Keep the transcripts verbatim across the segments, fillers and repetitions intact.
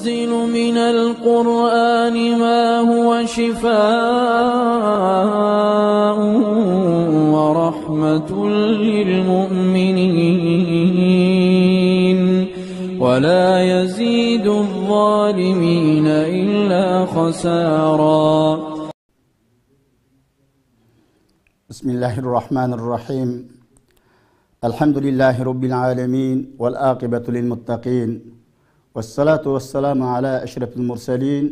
ينزل من القرآن ما هو شفاء ورحمة للمؤمنين ولا يزيد الظالمين إلا خسارا. بسم الله الرحمن الرحيم. الحمد لله رب العالمين والعاقبة للمتقين والصلاة والسلام على أشرف المرسلين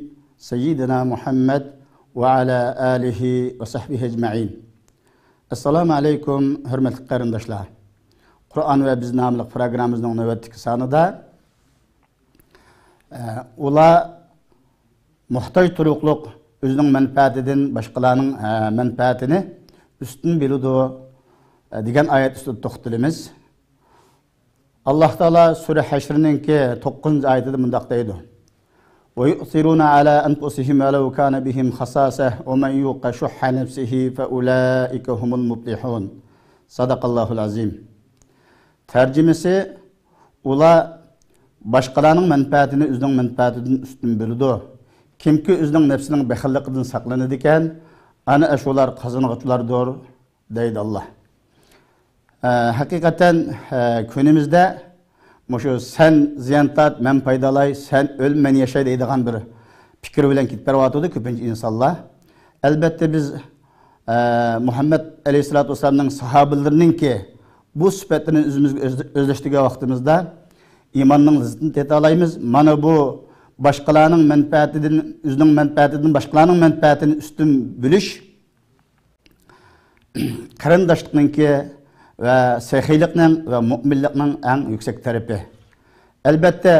سيدنا محمد وعلى آله وصحبه أجمعين. السلام عليكم، ھۆرمەتلىك قېرىنداشلار. قۇرئان ۋە بىز ناملىق پروگراممىمىزنىڭ نۆۋەتتىكى سانىدا، ئە، ئۇلار موھتاج تۇرۇقلۇق ئۆزىنىڭ مەنپەئەتىدىن باشقىلارنىڭ، ئە، مەنپەئەتىنى ئۈستۈن بىلىدۇ، ئە، دېگەن ئايەت ئۈستىدە توختىلىمىز. ئاللاھ تائالا سۈرە ھەشرنىڭكى توققۇزىنچى ئايىتىدە مۇنداق دەيدۇ: ويؤثرون على أنفسهم ولو كان بهم خصاصة ومن يوق شح نفسه فأولئك هم المفلحون. صدق الله العظيم. تەرجىمىسى، ئۇلار باشقىلارنىڭ مەنپەئەتىنى ئۆزىنىڭ مەنپەئەتىدىن ئۈستۈن بىلىدۇ. كىمكى ئۆزىنىڭ نەپسىنىڭ بېخىللىقىدىن ساقلىنىدىكەن، ئەنە ئاشۇلار قازانغۇچىلاردۇر، دەيدۇ ئاللاھ. ئە، ھەقىقەتەن، ئە، كۈنىمىزدە مۇشۇ سەن زىيان تارت، مەن پايدالاي، سەن ئۆل، مەن ياشاي دەيدىغان بىر پىكىر بىلەن كېتىپ بېرىۋاتىدۇ كۆپىنچە ئىنسانلار. ئەلبەتتە بىز، ئە، مۇھەممەد ئەلەيھىسسالاتۇ ۋەسسالامنىڭ ساھابىلىرىنىڭكى بۇ سۈپەتلىرىنى ئۆزىمىزگە ئۆز-، ئۆزلەشتۈرگەن ۋاقتىمىزدا ئىماننىڭ لەززىتىنى تېتىيالايمىز. مانا بۇ باشقىلارنىڭ مەنپەئەتىدىن، ئۆزىنىڭ مەنپەئەتىدىن باشقىلارنىڭ مەنپەئەتىنى ئۈستۈن بىلىش قېرىنداشلىقنىڭكى ۋە سېخىيلىقنىڭ ۋە مۆمىنلىكنىڭ ئەڭ يۈكسەك تەرىپى. ئەلبەتتە،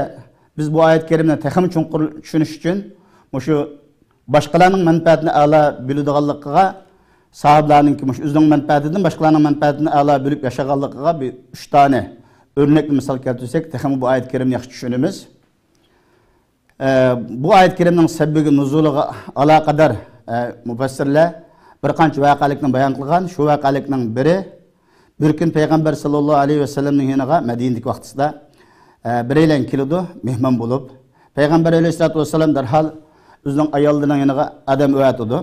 بىز بۇ ئايەت كەرىمىنى تېخىمۇ چوڭقۇر چۈشىنىش ئۈچۈن، مۇشۇ باشقىلارنىڭ مەنپەئەتىنى ئەلا بىلىدىغانلىقىغا، ساھابىلەرنىڭكى مۇشۇ ئۆزىنىڭ مەنپەئەتىدىن باشقىلارنىڭ مەنپەئەتىنى ئەلا بىلىپ ياشىغانلىقىغا بىر ئۈچ دانە ئۆرنەكلىك مىسال كەلتۈرسەك، تېخىمۇ بۇ ئايەت كەرىمنى ياخشى چۈشىنىمىز. ئە، بۇ ئايەت كەرىمنىڭ سەۋەبىگە نۇزۇلىغا ئالاقىدار، ئە، مۇپەسسىرلەر بىر قانچە ۋەقەلىكنى بايان قىلغان. شۇ ۋەقەلىكنىڭ بىرى، بىر كۈن پەيغەمبەر ساللاللاھۇ ئەلەيھى ۋەسەللەمنىڭ يېنىغا مەدىنىدىكى ۋاقتىسىدا، ئە، بىرەيلەن كېلىدۇ، مېھمان بولۇپ. پەيغەمبەر ئەلەيھىسسالاتۇ ۋەسسالام دەرھال ئۆزىنىڭ ئاياللىرىنىڭ يېنىغا ئادەم ئەۋەتىدۇ.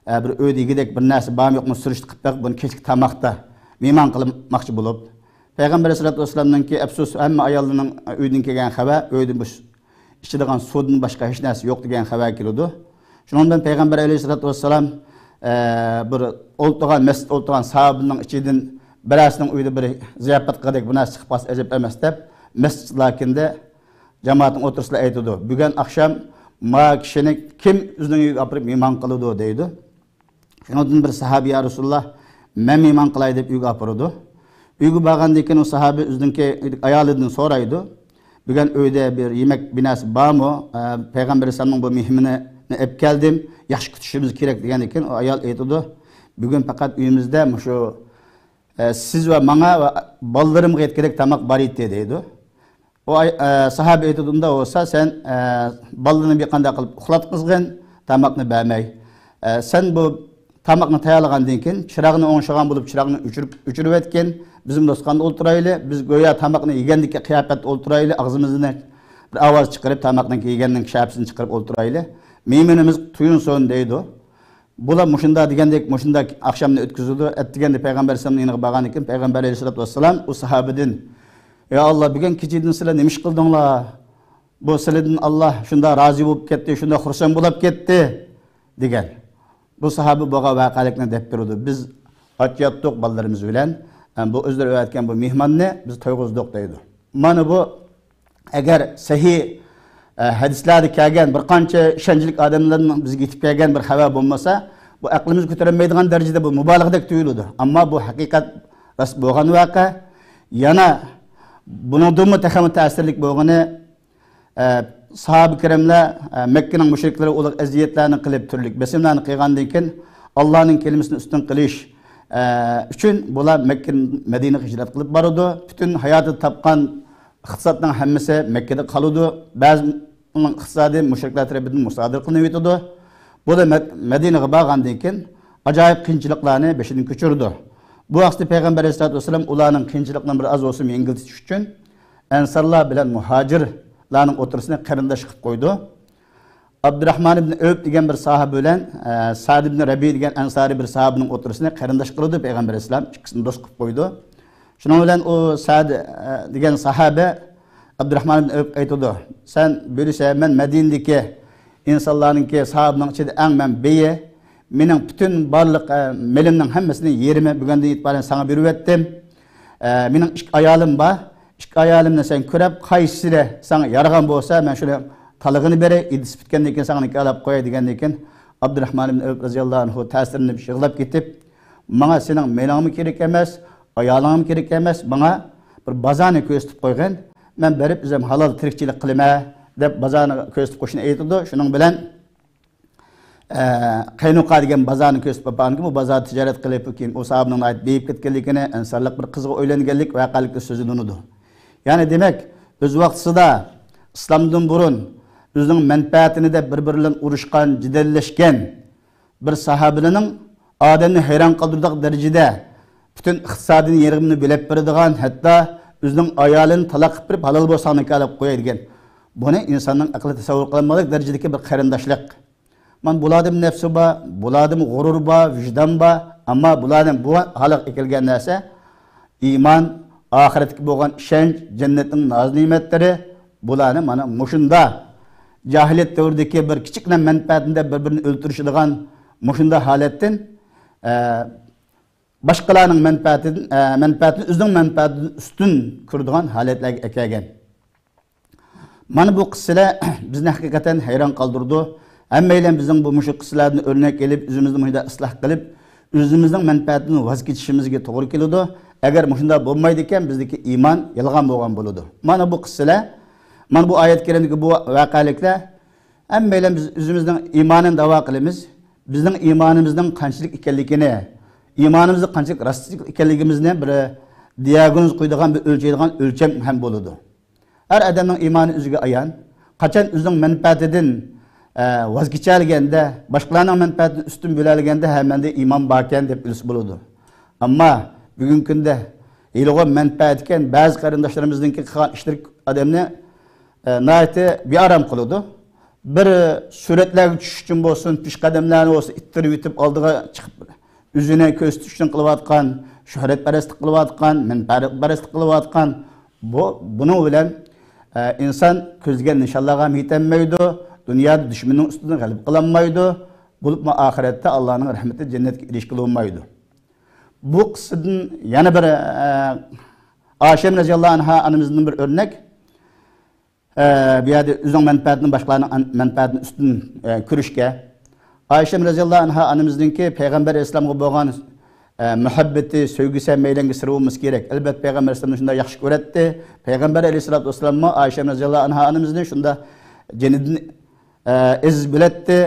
ئە، بىر ئۆيدە يېگۈدەك بىر نەرسە بارمۇ يوقمۇ سۈرۈشتە قىلىپ بېقىپ، بۇنى كەچلىك تاماقتا مېھمان قىلماقچى بولۇپ. پەيغەمبەر ئەلەيھىسسالاتۇ ۋەسسالامنىڭكى ئەپسۇس، ھەممە ئاياللىرىنىڭ ئۆيدىن كەلگەن خەۋەر، ئۆيدە بۇ ئىچىدىغان سۇدىن باشقا ھېچ نەرسە يوق دېگەن خەۋەر كېلىدۇ. شۇنىڭ بىلەن پەيغەمبەر ئەلەيھىسسالاتۇ ۋەسسالام، ئە، بىر ئولتۇرغان، مەسچىتتە ئولتۇرغان ساھابىنىڭ ئىچىدىن بىرەرسىنىڭ ئۆيىدە بىر زىياپەت قىلغۇدەك بىر نەرسە چىقىپ قالسا ئەجەب ئەمەس دەپ، مەسچىت ساكىنىدە جامائەتنىڭ ئوتتۇرىسىدا ئېيتىدۇ: بۈگۈن ئاخشام ما كىشىنى كىم ئۆزىنىڭ ئۆيىگە ئاپىرىپ مېھمان قىلىدۇ؟ دەيدۇ. شۇنىڭدىن بىر ساھابە: يا رەسۇلاللا، مەن مېھمان قىلاي، دەپ ئۆيگە ئاپىرىدۇ. ئۆيگە بارغاندىن كېيىن ئۇ ساھابە ئۆزىنىڭكى ئايالىدىن سورايدۇ: بۈگۈن ئۆيدە بىر يېمەك، بىر نەرسە بارمۇ؟ ئە، پەيغەمبەر ئەلەيھىسسالامنىڭ بۇ مېھمىنىنى ئەپ كەلدىم، ياخشى كۈتۈشىمىز كېرەك، دېگەندىن كېيىن ئۇ ئايال ئېيتىدۇ: بۈگۈن پەقەت ئۆيىمىزدە مۇشۇ، ئە، سىز ۋە ماڭا ۋە بالىلىرىمغا يەتكۈدەك تاماق بار ئىدى، دەيدۇ. ئۇ ئاي-، ئە، ساھابە ئېيتىدۇ: ئۇنداق بولسا سەن، ئە، بالىلىرىڭنى بىر قانداق قىلىپ ئۇخلاتقۇزغىن، تاماقنى بەرمەي. ئە، سەن بۇ تاماقنى تەييارلىغاندىن كېيىن چىراغنى ئوڭشىغان بولۇپ، چىراغنى ئۆچۈرۈپ، ئۆچۈرۈۋەتكىن، بىزمۇ دوستخانىدا ئولتۇرايلى، بىز گويا تاماقنى يېگەندىكى قىياپەتتە ئولتۇرايلى، ئاغزىمىزنى بىر ئاۋاز چىقىرىپ، تاماقنىڭ يېگەننىڭ شەپىسىنى چىقىرىپ ئولتۇرايلى، مېھمىنىمىز تويۇنسۇن، دەيدۇ. بۇلار مۇشۇنداق دېگەندەك، مۇشۇنداق ئاخشامنى ئۆتكۈزىدۇ. ئەتىگەندە پەيغەمبەر ئەلەيھىسسالامنىڭ يېنىغا بارغاندىن كېيىن، پەيغەمبەر ئەلەيھىسسالاتۇ ۋەسسالام ئۇ ساھابىدىن: يا ئاللا، بۈگۈن كېچىدىن سىلەر نېمە ئىش قىلدىڭلار؟ بۇ سىلەردىن ئاللا شۇنداق رازى بولۇپ كەتتى، شۇنداق خۇرسەن بولۇپ كەتتى، دېگەن. بۇ ساھابە بولغان ۋەقەلىكنى دەپ بېرىدۇ: بىز ئاچ ياتتۇق بالىلىرىمىز بىلەن. ئە، بۇ ئۆزلىرى ئەۋەتكەن بۇ مېھماننى بىز تويغۇزدۇق، دەيدۇ. مانا بۇ ئەگەر سەھىھ، ئە، ھەدىسلەردە كەلگەن بىر قانچە ئىشەنچلىك ئادەملەرنىڭ بىزگە يېتىپ كەلگەن بىر خەۋەر بولمىسا، بۇ ئەقلىمىز كۆتۈرەلمەيدىغان دەرىجىدە بۇ مۇبالىغىدەك تۇيۇلىدۇ. ئەمما بۇ ھەقىقەت راست بولغان ۋەقە. يەنە بۇنىڭدىنمۇ تېخىمۇ تەسىرلىك بولغىنى، ئە، ساھابە كىراملار، ئە، مەككىنىڭ مۇشرىكلىرى ئۇلۇغ ئەزىيەتلەرنى قىلىپ، تۈرلۈك بېسىملارنى قىلغاندىن كېيىن، ئاللانىڭ كەلىمىسىنى ئۈستۈن قىلىش، ئە، ئۈچۈن بۇلار مەككىدىن مەدىنىگە ھىجرەت قىلىپ بارىدۇ. پۈتۈن ھاياتىدا تاپقان ئىقتىسادنىڭ ھەممىسى مەككىدە قالىدۇ. بەزى ئۇنىڭ ئىقتىسادى مۇشرىكلار تەرىپىدىن مۇسادىرە قىلىنىۋېتىدۇ. بۇ مەد-، مەدىنىگە بارغاندىن كېيىن ئاجايىپ قىيىنچىلىقلارنى بېشىدىن كۆچۈرىدۇ. بۇ ۋاقىتتا پەيغەمبەر ئەلەيھىسسالاتۇ ۋەسسالام ئۇلارنىڭ قىيىنچىلىقىنى بىر ئاز بولسىمۇ يەڭگىللىتىش ئۈچۈن ئەنسارلار بىلەن مۇھاجىر ئەنسارىيلارنىڭ ئوتتۇرىسىنى قېرىنداش قىلىپ قويدى. ئابدۇراخمان ئىبن ئەۋپ دېگەن بىر ساھابە بىلەن، ئە، سەد ئىبن رەبىي دېگەن ئەنسارىي بىر ساھابىنىڭ ئوتتۇرىسىنى قېرىنداش قىلىدۇ پەيغەمبەر ئەلەيھىسسالام. ئىككىسىنى دوست قىلىپ قويدى. شۇنىڭ بىلەن ئۇ سەد، ئە، دېگەن ساھابە ئابدۇراخمان ئىبن ئەۋپقە ئېيتىدۇ، سەن بىلىسەن، مەن مەدىنىدىكى ئىنسانلارنىڭكى، ساھابىنىڭ ئىچىدە ئەڭ مەن بېيى. مېنىڭ پۈتۈن بارلىق، ئە، مېلىمنىڭ ھەممىسىنى يېرىمى بۈگۈندىن ئېتىبارەن ساڭا بېرىۋەتتىم. ئە، مېنىڭ ئىككى ئايالىم بار. ئىككى ئايالىمنى سەن كۆرۈپ، قايسىسى ساڭا يارىغان بولسا، مەن شۇنى تالىغىنى بېرەي، ئىددىسى پۈتكەندىن كېيىن ساڭا نىكاھلاپ قوياي دېگەندىن كېيىن، ئابدۇراخمان ئىبن ئەۋپ رەزىياللاھۇ ئەنھۇ تەسىرلىنىپ يىغلاپ كېتىپ، ماڭا سېنىڭ مېلىڭمۇ كېرەك ئەمەس، ئايالىڭمۇ كېرەك ئەمەس، ماڭا بىر بازارنى كۆرسىتىپ قويغىن، مەن بېرىپ ئۆزۈم ھالال تىرىكچىلىك قىلىمەن دەپ بازارنى كۆرسىتىپ قويۇشنى ئېيتىدۇ. شۇنىڭ بىلەن ئە، قەينۇقا دېگەن بازارنى كۆرسىتىپ بارغانكى، بۇ بازاردا تىجارەت قىلىپ، كېيىن ئۇ ساھابىنىڭ ناھايىتى بېيىپ كەتكەنلىكىنى، ئەنسارلىق بىر قىزغا ئۆيلەنگەنلىك ۋەقەلىكتە سۆزلىنىدۇ. يەنى دېمەك، ئۆز ۋاقتىسىدا ئىسلامدىن بۇرۇن ئۆزىنىڭ مەنپەئەتىنى دەپ بىر-بىرى بىلەن ئۇرۇشقان، جېدەللەشكەن بىر ساھابىلەرنىڭ ئادەمنى ھەيران قالدۇرىدىغان دەرىجىدە پۈتۈن ئىقتىسادىنى، يېرىمىنى بۆلەپ بېرىدىغان، ھەتتا ئۆزىنىڭ ئايالىنى تالاق قىلىپ بېرىپ، ھالال بولساڭ نىكاھلاپ قوياي دېگەن. بۇنى ئىنساننىڭ ئەقلى تەسەۋۋۇر قىلالمايدىغان دەرىجىدىكى بىر قېرىنداشلىق. مانا بۇلاردىمۇ نەپسى بار، بۇلاردىمۇ غۇرۇر بار، ۋىجدان بار. ئەمما بۇلارنى بۇ ھالغا ئەكەلگەن نەرسە ئىمان، ئاخىرەتكە بولغان ئىشەنچ، جەننەتنىڭ ناز-نېمەتلىرى، بۇلارنى مانا مۇشۇنداق جاھىلىيەت دەۋرىدىكى بىر كىچىككىنە مەنپەئەتنى دەپ بىر-بىرىنى ئۆلتۈرۈشىدىغان مۇشۇنداق ھالەتتىن، ئە، باشقىلارنىڭ مەنپەئەتىدىن، ئە، مەنپەئەتىنى ئۆزىنىڭ مەنپەئەتىدىن ئۈستۈن كۆرىدىغان ھالەتلەرگە ئەكەلگەن. مانا بۇ قىسسىلەر بىزنى ھەقىقەتەن ھەيران قالدۇرىدۇ. ھەممەيلەن بىزنىڭ بۇ مۇشۇ قىسسىلەردىن ئۆرنەك ئېلىپ، ئۆزىمىزنى مۇشۇنداق ئىسلاھ قىلىپ، ئۆزىمىزنىڭ مەنپەئەتىدىن ۋاز كېچىشىمىزگە توغرا كېلىدۇ. ئەگەر مۇشۇنداق بولمايدىكەن، بىزدىكى ئىمان يالغان بولغان بولىدۇ. مانا بۇ قىسسىلەر، مانا بۇ ئايەت كەرىمدىكى بۇ ۋەقەلىكلەر، ھەممەيلەن بىز ئۆزىمىزنىڭ ئىمانىنى داۋا قىلىمىز. بىزنىڭ ئىمانىمىزنىڭ قانچىلىك ئىكەنلىكىنى، ئىمانىمىزنىڭ قانچىلىك راستچىل ئىكەنلىكىمىزنى بىر دىياگنوز قويىدىغان، بىر ئۆلچەيدىغان ئۆلچەم ھەم بولىدۇ. ھەر ئادەمنىڭ ئىمانى ئۆزىگە ئايان. قاچان ئۆزىنىڭ مەنپەئەتىدىن، ئە، ۋاز كېچەلىگەندە، باشقىلارنىڭ مەنپەئەتىنى ئۈستۈن بىلەلىگەندە، ھە، مەندە ئىمان باركەن دەپ بىلسە بولىدۇ. ئەمما بۈگۈنكى كۈندە ھېلىغۇ مەنپەئەتكەن بەزى قېرىنداشلىرىمىزنىڭكى قىلغان ئىشلىرى ئادەمنى، ئە، ناھايىتى بىئارام قىلىدۇ. بىر سۈرەتلەرگە چۈشۈش ئۈچۈن بولسۇن، پېشقەدەملەرنى بولسا ئىتتىرىۋېتىپ ئالدىغا چىقىپ، ئۆزىنى كۆرسىتىش ئۈچۈن قىلىۋاتقان، شۆھرەتپەرەسلىك قىلىۋاتقان، مەنپەئەتپەرەسلىك قىلىۋاتقان، بۇ، بۇنىڭ بىلەن، ئە، ئىنسان كۆزلىگەن نىشانلارغا ھەم يېتەلمەيدۇ، دۇنيادا دۈشمىنىنىڭ ئۈستىدىن غەلىبە قىلالمايدۇ، بولۇپمۇ ئاخىرەتتە ئاللانىڭ رەھمىتى، جەننەتكە ئېرىشكىلى بولمايدۇ. بۇ قىسسىدىن يەنە بىر، ئە، ئائىشەم رەزىياللاھۇ ئەنھا ئانىمىزدىن بىر ئۆرنەك. ئە، بۇ يەردە ئۆزىنىڭ مەنپەئەتىنى باشقىلارنىڭ ئەن-، مەنپەئەتىنى ئۈستۈن، ئە، كۆرۈشكە. ئائىشەم رەزىياللاھۇ ئەنھا ئانىمىزنىڭكى پەيغەمبەر ئەلەيھىسسالامغا بولغان، ئە، مۇھەببىتى، سۆيگۈسى ھەممەيلەنگە سىر بولمىسا كېرەك. ئەلبەتتە، پەيغەمبەر ئەلەيھىسسالامنى شۇنداق ياخشى كۆرەتتى. پەيغەمبەر ئەلەيھىسسالاتۇ ۋەسسالاممۇ ئائىشەم رەزىياللاھۇ ئەنھا ئانىمىزنى شۇنداق جېنىدىن، ئە، ئەزىز بىلەتتى.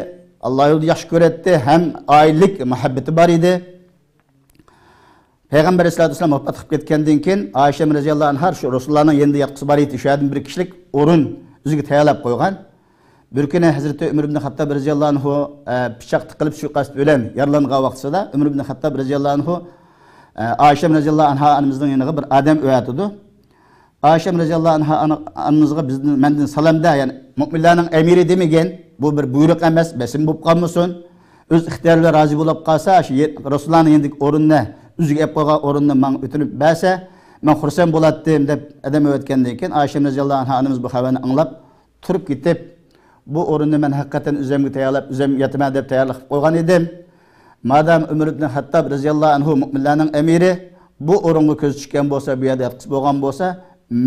ئاللا يولىدا ياخشى كۆرەتتى ھەم ئائىلىلىك مۇھەببىتى بار ئىدى. پەيغەمبەر ئەلەيھىسسالاتۇ ۋەسسالام ۋاپات قىلىپ كەتكەندىن كېيىن، ئائىشەم رەزىياللاھۇ ئەنھا شۇ رەسۇلۇللانىڭ يېنىدا ياتقۇسى بار ئىدى. شۇ يەردىن بىر كىشىلىك ئورۇن ئۆزىگە تەييارلاپ قويغان. بىر كۈنى ھەزرىتى ئۆمەر ئىبن خەتتاب رەزىياللاھۇ ئەنھۇ، ئە، پىچاق تىقىلىپ سۇيىقەست بىلەن يارىلانغان ۋاقتىدا، ئۆمەر ئىبن خەتتاب رەزىياللاھۇ ئەنھۇ، ئە، ئائىشەم رەزىياللاھۇ ئەنھا ئانىمىزنىڭ يېنىغا بىر ئادەم ئەۋەتىدۇ. ئائىشەم رەزىياللاھۇ ئەنھا ئانا-، ئانىمىزغا بىزدىن، مەندىن سالامدە، يەنى مۆمىنلەرنىڭ ئەمىرى دېمىگىن، بۇ بىر بۇيرۇق ئەمەس، بېسىم بولۇپ قالمىسۇن. ئۆز ئىختىيارى بىلەن رازى بولۇپ قالسا، شۇ يە-، رەسۇلۇللانىڭ يېنىدىكى ئورۇننى، ئۆزىگە ئەپ قويغان ئورۇننى ماڭا ئۆتۈنۈپ بەرسە، مەن خۇرسەن بولاتتىم، دەپ ئادەم ئەۋەتكەندىن كېيىن، ئائىشەم رەزىياللاھۇ ئەنھا ئانىمىز بۇ خەۋەرنى ئاڭلاپ، تۇرۇپ كېتىپ، بۇ ئورۇننى مەن ھەقىقەتەن ئۆزۈمگە تەييارلاپ، ئۆزۈم ياتىمەن دەپ تەييارلىق قىلىپ قويغان ئىدىم. مادام ئۆمەر ئىبن خەتتاب رەزىياللاھۇ ئەنھۇ مۆمىنلەرنىڭ ئەمىرى، بۇ ئورۇنغا كۆزى چۈشكەن بولسا، بۇ يەردە ياتقۇسى بولغان بولسا،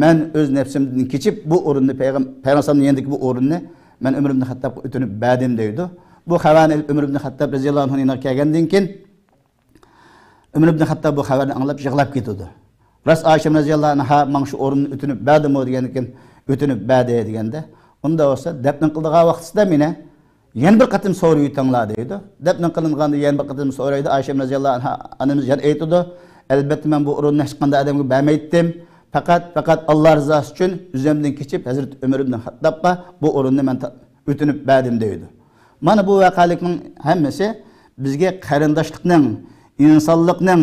مەن ئۆز نەپسىمدىن كېچىپ، بۇ ئورۇننى پەيغەم-، پەيغەمبەرنىڭ يېنىدىكى بۇ ئورۇننى مەن ئۆمەر ئىبن خەتتابقا ئۆتۈنۈپ بەردىم، دەيدۇ. بۇ خەۋەرنى ئېلىپ ئۆمەر ئىبن خەتتاب رەزىياللاھۇ ئەنھۇنىڭ يېنىغا كەلگەندىن كېيىن، ئۆمەر ئىبن خەتتاب بۇ خەۋەرنى ئاڭلاپ يىغلاپ كېتىدۇ. راست ئائىشەم رەزىياللاھۇ ئەنھا ماڭا شۇ ئورۇننى ئۆتۈنۈپ بەردىمۇ دېگەندىن كېيىن، ئۆتۈنۈپ بەردى دېگەندە، ئۇنداق بولسا دەپنە قىلىدىغان ۋاقتىسىدا مېنى يەنە بىر قېتىم سورىۋېتىڭلار دەيدۇ. دەپنە قىلىنغاندا يەنە بىر قېتىم سورايدۇ. ئائىشەم رەزىياللاھۇ ئەنھا ئانىمىز يەنە ئېيتىدۇ، ئەلبەتتە مەن بۇ ئورۇننى ھېچقانداق ئادەمگە بەرمەيتتىم. پەقەت، پەقەت ئاللا رىزاسى ئۈچۈن ئۆزۈمدىن كېچىپ ھەزرىتى ئۆمەر ئىبن خەتتابقا بۇ ئورۇننى مەن تا-، ئۆتۈنۈپ بەردىم دەيدۇ. مانا بۇ ۋەقەلىكنىڭ ھەممىسى بىزگە قېرىنداشلىقنىڭ، ئىنسانلىقنىڭ،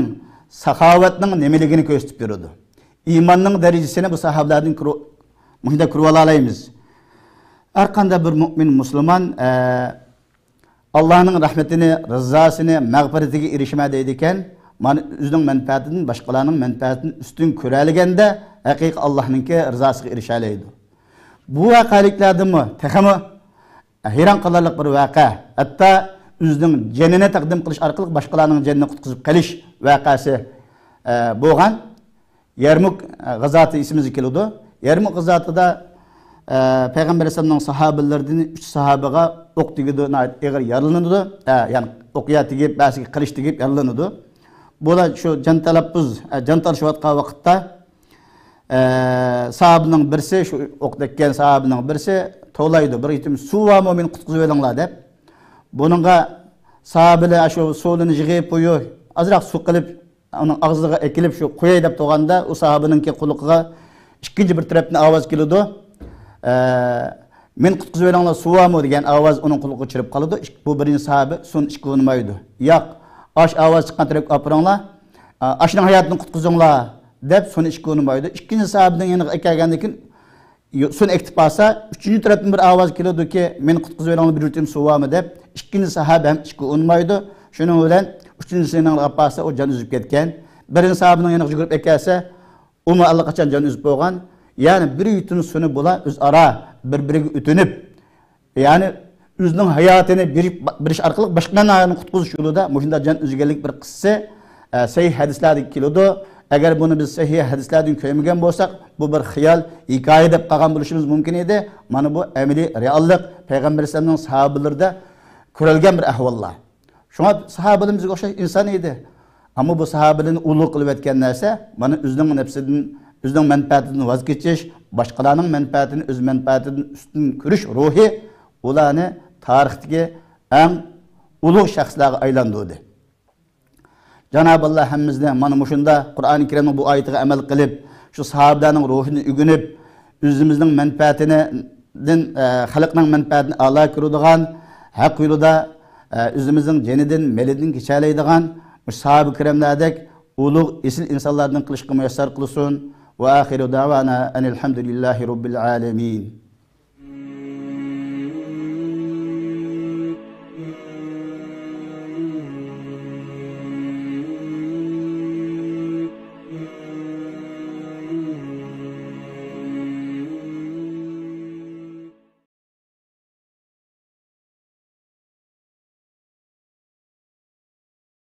ساخاۋەتنىڭ نېمىلىكىنى كۆرسىتىپ بېرىدۇ. ئىماننىڭ دەرىجىسىنى بۇ ساھابىلاردىن كۆرۈ-، مۇشۇنداق كۆرۈۋالالايمىز. ھەر قانداق بىر مۆمىن مۇسۇلمان، ئە، ئاللانىڭ رەھمىتىنى، رىزاسىنى، مەغپىرىتىگە ئېرىشىمەن دەيدىكەن، مانا ئۆزىنىڭ مەنپەئەتىدىن باشقىلارنىڭ مەنپەئەتىنى ئۈستۈن كۆرەلىگەندە، ھەقىقىي ئاللانىڭكى رىزاسىغا ئېرىشەلەيدۇ. بۇ ۋەقەلىكلەردىنمۇ تېخىمۇ ھەيران قالارلىق بىر ۋەقە، ھەتتا ئۆزىنىڭ جېنىنى تەقدىم قىلىش ئارقىلىق باشقىلارنىڭ جېنىنى قۇتقۇزۇپ قېلىش ۋەقەسى، ئە، بولغان. يەرمۇك، ئە، غازاتى ئېسىمىزگە كېلىدۇ. يەرمۇك غازاتىدا، ئە، پەيغەمبەر ئەلەيھىسسالامنىڭ ساھابىلىرىدىن ئۈچ ساھابىغا ئوق تېگىدۇ، ناھايىتى ئېغىر يارىلىنىدۇ. ئە، يەنى ئوقيا تېگىپ، بەزىگە قىلىچ تېگىپ يارىلىنىدۇ. بۇلار شۇ جان تەلەپپۇز، ئە، جان تالىشىۋاتقان ۋاقىتتا، ئە، ساھابىنىڭ بىرسى، شۇ ئوق تەگكەن ساھابىنىڭ بىرسى توۋلايدۇ، بىر يۇتۇم سۇ بارمۇ، مېنى قۇتقۇزۇۋېلىڭلار دەپ. بۇنىڭغا ساھابىلەر شۇ سۇلىنى يىغىپ قويۇپ، ئازراق سۇ قىلىپ، ئۇنىڭ ئاغزىغا ئەكېلىپ شۇ قۇياي دەپ تۇرغاندا، ئۇ ساھابىنىڭكى قۇلىقىغا ئىككىنچى بىر تەرەپتىن ئاۋاز كېلىدۇ. ئە، مېنى قۇتقۇزۇۋېلىڭلار، سۇ بارمۇ دېگەن ئاۋاز ئۇنىڭ قۇلىقىغا چىرىپ قالىدۇ. ئىك-، بۇ بىرىنچى ساھابە سۇنى ئىچكىلى ئۇنىمايدۇ. ياق، ئاش ئاۋاز چىققان تەرەپكە ئاپىرىڭلار، ئا، ئاشنىڭ ھاياتىنى قۇتقۇزۇڭلار دەپ سۇنى ئىچكىلى ئۇنىمايدۇ. ئىككىنچى ساھابىنىڭ يېنىغا ئەكەلگەندىن كېيىن، يو-، سۇنى ئەكېتىپ بارسا، ئۈچىنچى تەرەپتىن بىر ئاۋاز كېلىدۇكى، مېنى قۇتقۇزۇۋېلىڭلار، بىر يۇتۇم سۇ بارمۇ دەپ، ئىككىنچى ساھابە ھەم ئىچكىلى ئۇنىمايدۇ. شۇنىڭ بىلەن ئۈچىنچىسىنىڭ يېنىغا ئاپارسا، ئۇ جان ئۈزۈپ كەتكەن. بىرىنچى ساھابىنىڭ يېنىغا يۈگۈرۈپ ئەكەلسە، ئۇمۇ ئاللىقاچان جان ئۈزۈپ بولغان. يەنى بىر يۇتۇم سۇنى بۇلار ئۆزئارا بىر-بىرىگە ئۆتۈنۈپ، يەنى ئۆزىنىڭ ھاياتىنى بېرىپ، بېرىش ئارقىلىق باشقىلارنىڭ ھاياتىنى قۇتقۇزۇش يولىدا مۇشۇنداق جان ئۈزگەنلىك بىر قىسسىسى، ئە، سەھىھ ھەدىسلەردە كېلىدۇ. ئەگەر بۇنى بىز سەھىھ ھەدىسلەردىن كۆرمىگەن بولساق، بۇ بىر خىيال، ھېكايە دەپ قالغان بولۇشىمىز مۇمكىن ئىدى. مانا بۇ ئەمەلىي، رېئاللىق، پەيغەمبەر ئەلەيھىسسالامنىڭ ساھابىلىرىدە كۆرۈلگەن بىر ئەھۋاللار. شۇڭا ساھابىلىرىمىزگە ئوخشاش ئىنسان ئىدى. ئەمما بۇ ساھابىلىرىنى ئۇلۇغ قىلىۋەتكەن نەرسە، مانا ئۆزىنىڭ نەپسىدىن، ئۆزىنىڭ مەنپەئەتىدىن ۋاز كېچىش، باشقىلارنىڭ مەنپەئەتىنى ئۆز مەنپەئەتىدىن ئۈستۈن كۆرۈش روھى ئۇلارنى تارىختىكى ئەڭ ئۇلۇغ شەخسلەرگە ئايلاندۇردى. جانابى ئاللا ھەممىمىزنى مانا مۇشۇنداق قۇرئانى كەرىمنىڭ بۇ ئايىتىغا ئەمەل قىلىپ، شۇ ساھابىلەرنىڭ روھىنى ئۆگىنىپ، ئۆزىمىزنىڭ مەنپەئەتىنى، دىن، ئە، خەلقنىڭ مەنپەئەتىنى ئەلا كۆرىدىغان، ھەق يولىدا، ئە، ئۆزىمىزنىڭ جېنىدىن، مېلىدىن كېچەلەيدىغان، مۇشۇ ساھابە كىراملاردەك ئۇلۇغ، ئېسىل ئىنسانلاردىن قىلىشقا مۇيەسسەر قىلسۇن. ۋە ئاخىرۇ دەۋانا ئەنىل ھەمدۇلىللاھى رەببىل ئالەمىن.